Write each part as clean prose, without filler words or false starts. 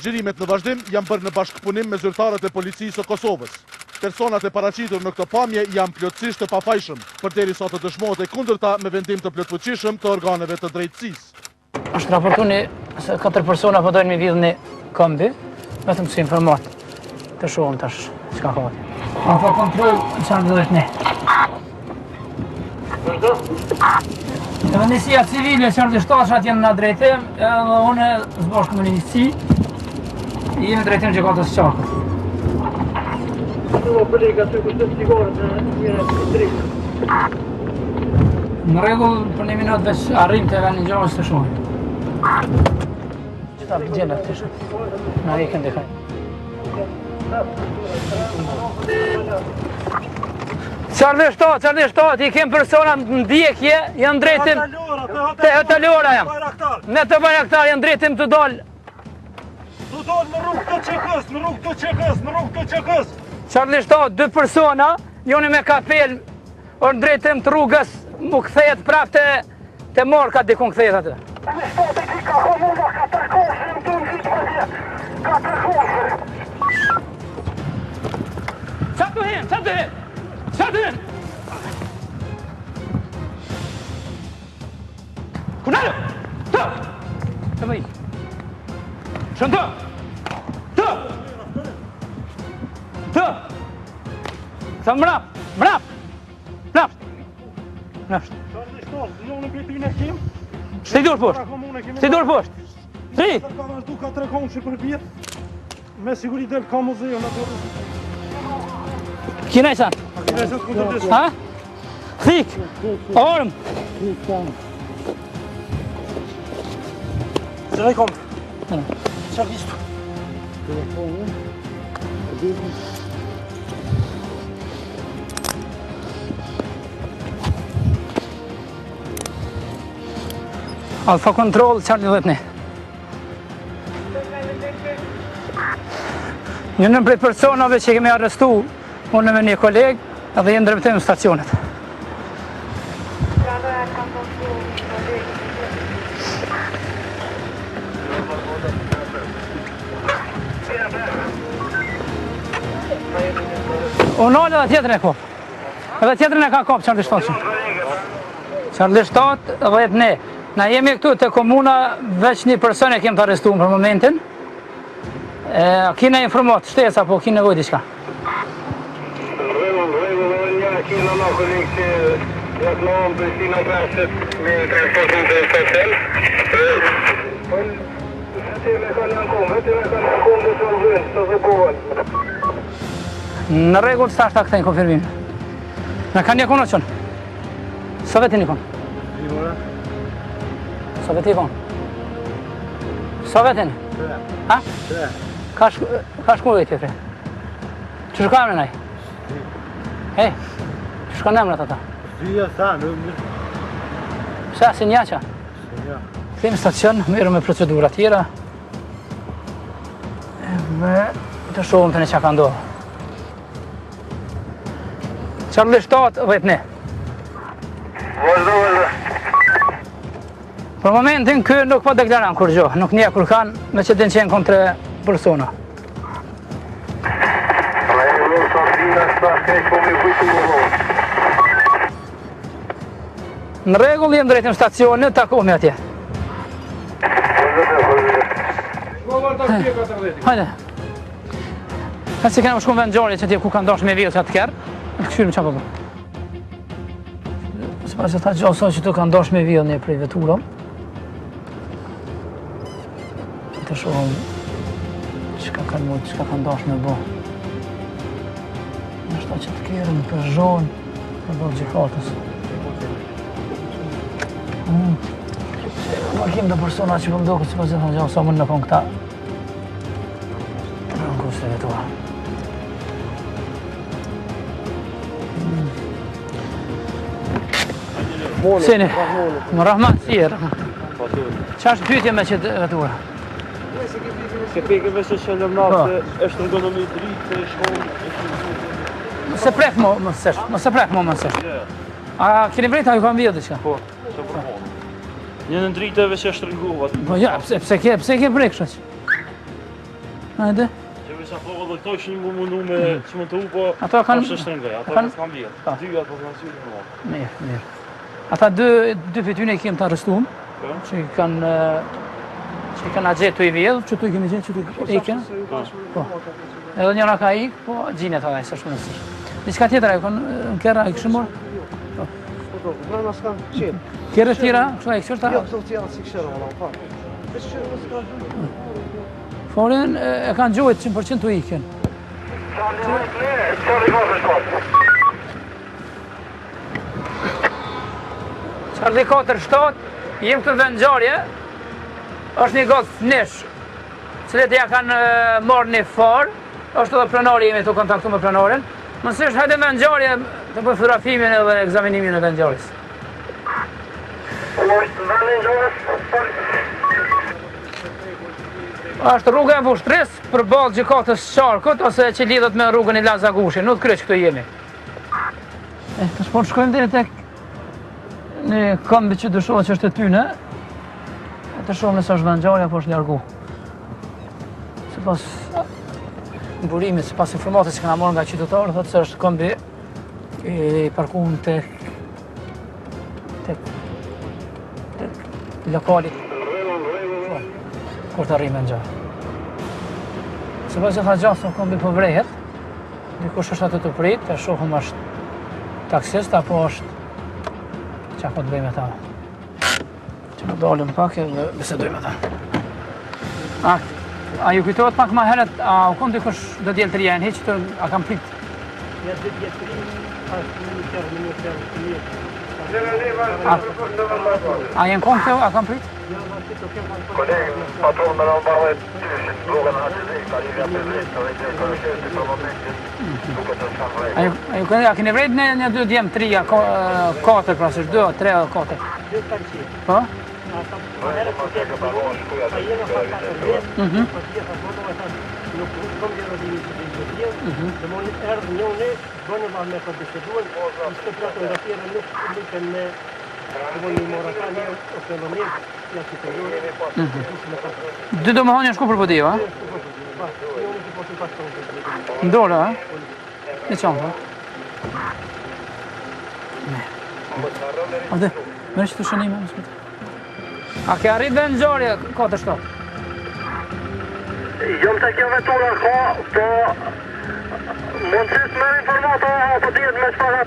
Xhirimet në vazhdim janë bërë në bashkëpunim me zyrtarët e Policisë së Kosovës. Personat e paraqitur në këto pamje janë plotësisht të pafajshëm, përderisa të dëshmohet e kundërta me vendim të plotfuqishëm të organeve të drejtësisë. Është raportu një se katër persona po dojnë me vjedh një kombi, vetëm si informatë të shohim tash çka ka. Alfa Kontroll Charlie 10 një. Edhe njësia civile Charlie 7 atë janë në drejtim, edhe unë së bashku me njësi, jemi në drejtim gjykatës së qarkut. Në rregull, për një minutë veç arrim te vendi i ngjarjes të shohim. Gjitha gjela të shohim. Na ikën dikaj. Charlie 7, Charlie 7, i kem persona në ndjekje, janë drejtim te hotelora jam. Me të Bajraktar janë drejtim të dalë. Të dalë në rrugë të UÇK-së, në rrugë të UÇK-së, në rrugë të UÇK-së. Charlie 7, dy persona, njoni me kapel, Or në drejtim të rrugës, mu kthehet prapë te, te marka dikun kthehet aty. Qa të hinë, qa të hinë, qa të hinë? Ku nalë? Të! Të më ikë. Shën të! Të! Të! Sa mrap, mrap, mrap, mrap. Shti dur poshtë, shti dur poshtë. Tri. Ka vazhdu ka tre konë që përpjetë, me siguri del ka muzeu në të Kina i sa? Ha? Thik, armë. Zëre i komë. Qa kishtu? Alfa Control, Charlie 10 Një nën prej personave që kemi arrestu, unë me një koleg, edhe jenë drejtim stacionit. U nalë edhe tjetrin e kop. Edhe tjetrin e ka kop, Charlie 7. Charlie 7, 10 ne. Na jemi këtu te komuna, veç një person e kemë të arrestuar për momentin. E, a kina informatë, shtesë, apo kina nevojë diçka? Rregull, rregull, edhe një kina na koleg që reklama Prishtina 5 me transportin të stacion. Po vetëm e kanë në kom, vetëm e kanë në kom dhe të rrugën, të rrugën. Në rregull, sa është ta kthejnë konfirmim. Na kanë një kono qënë? Sa vetë një konë? Sa vetë i konë? Sa vetë një? Ha? Ka shku, ka shku vetë tjetri. Që shka emrin ai? Hej, që shka emrat ata? Zia, sa, nuk... Pse, si nja qa? Kthehemi stacion, merru me procedura tjera. Edhe të shohim të në që ka ndodhë. Charlie 7, 10 një. Vazhdo, vazhdo. Për momentin, ky nuk po deklaron kurgjo, nuk njeh kurkan, me që din që jenë kon tre persona. Në rregull, jem drejtim stacionit, takohemi atje. Hajde. Ha se kena më shku në vendngjarje që atje ku kanë dashë me vjedhë që atë kerr, të këqyrim që po po. Sipas ta gjasë që të kanë dashë me vjedhë një prej vetura. Të shohim çka kanë mund, çka kanë dashë me bo. Nështë që të kerrin Peugeot përballë gjykatës. Mm. Ma kemë dhe persona që po më doket sipas gjitha gjasë, mund në konë këta. Në kusht e vetura. Seni, më Rahman, si e Rahman? Qa është pyetje me qëtë vetura? Se peke veç e që lëmna po. se është në gonomi dritë, se shkon... Mos e prek mo, mos e mos e prek mo, mos e A keni vrejt, a ju kanë vjedhë diçka? Po, se për Një në dritë veç e shtrëngova. Po ja, pse, pse ke, pse ke prek shaq? Hajde. Që vishë apo edhe këto ishin mu mundu me që më të u, po Ato kanë- është është ngaj, ato kanë- s'kan vjedh. Po. Dy ato s'kan qenë më. Mirë, mirë. Ata dy, dy prej tyne i kemi të arrestuar, Po. që i kanë që i kanë gjetë tu i vjedh, që tu i kemi gjetë, që tu i ikën. Po. Edhe njëra ka ik, po gjinet edhe, s'është me rëndësi. Diçka tjetër, ajo kanë në kerr, i kishë marrë? Po do, brenda s'kan qenë. Kerre tjera, kështu e kështu Jo, këto tjera si këshera, valla, pa. Veç këshera s'kan gjujt. Forin e e kanë gjuajt 100% tu ikën. Charlie 10 ne, Charlie 4 7. Charlie 4 7, jem këtu në vendngjarje, është një Golf njësh, cilët ja kanë e, marrë një farë, është edhe pronari jemi të kontaktu me pronarin. Mundësisht hajde në vendngjarje të bëjmë fotografimin edhe ekzaminimin e vendngjarjes. Është vendi ngjarjes, Është rruga e Vushtrrisë përballë gjykatës së qarkut ose që lidhet me rrugën Ilaz Agushi, në udhëkryq këtu jemi. E, tash po shkojmë deri tek një kombi që dyshohet që është e tyne. E të shohim nëse është vendngjarja apo është largu. Sipas burimit, sipas informatës që kena marrë nga qytetarët, thotë se është kombi i parkuar tek tek tek lokali po, kur të arrijmë në ngjarje. Sipas gjitha gjasave kombi po vrehet, dikush është aty të prit, të shohim është taksist apo është çka po të bëjmë me ta. Që po dalim pak edhe bisedojmë me ta. A, a ju kujtohet pak ma herët, a u konë dikush do djelë të rija, në hiq të, a kam prit? Ja dy djelë të rinj, është në një kerr, në një kerr të mirë. A, a janë konë këto, a kam prit? Koleg, patron me rënë dyshin, rrugën Haxhi Kalivja 50, dhe drejtori shtetit për momentin, duket të s'kan A ju, a ju keni, a keni vrejt në një dy djem, tri, a ko, katër, pra s'është dy, tre, a katër. Dy kanë qenë. Po? Ata më herët po ketë punë, pa jena pa katër vjet, po tjerë tha boto, e tha nuk kom vjedhë dini që të vjedh, dhe moni erdhë njëri, bënë ma me të biseduan, ishte plotën nga tjera nuk lutën me të moni mora ka një ose në një, ja që të njëri, me ta. Dy do më thonë janë shku për Podujevë, a? Njëri që po të pas të Në dorë, a? Një qanë, po? Ne. Avde, merë që të shënime, mos më të. A ke arrit vendngjarje, 4-7? Jom të kjo vetura ka, po mundësisht merr informata apo dihet me çfarë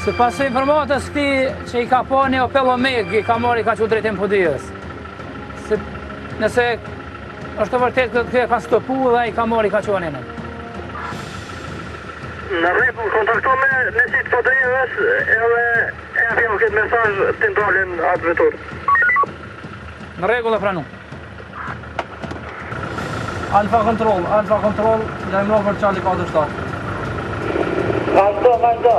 Sipas informatës këtij që i ka pa një Opel Omega, i ka marrë i ka çu drejtim Podujevës. Se, nëse është e vërtet këtë kjo e ka stopu dhe i ka marrë i ka çu anën. Në rregull, kontakto me njësitë Podujevës edhe e japim këtë mesazh të ndalin atë veturë. Në rregull e pranu. Alfa Control, Alfa Control, lajmëro për Charlie 47. Vazhdo, vazhdo.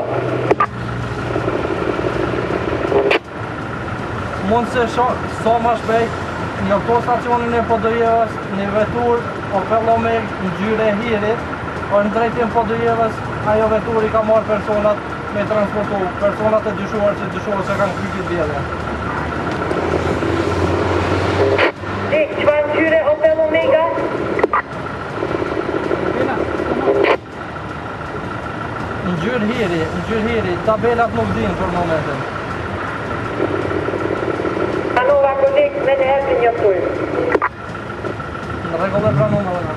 Mund se sho, sa ma shpejt, njofto stacionin e Podujevës, një vetur Opel Omega ngjyrë e hirit, por në drejtim Podujevës, ajo vetur i ka marrë personat me transportu, personat e dyshuar që dyshuar se kanë kry këtë vjedhje. Dik, çfarë ngjyre Opel Omega? Ngjyrë hiri, ngjyrë hiri, tabelat nuk din për momentin. Pranova koleg, me njëherë të njoftojmë. Në rregull e pranuar edhe.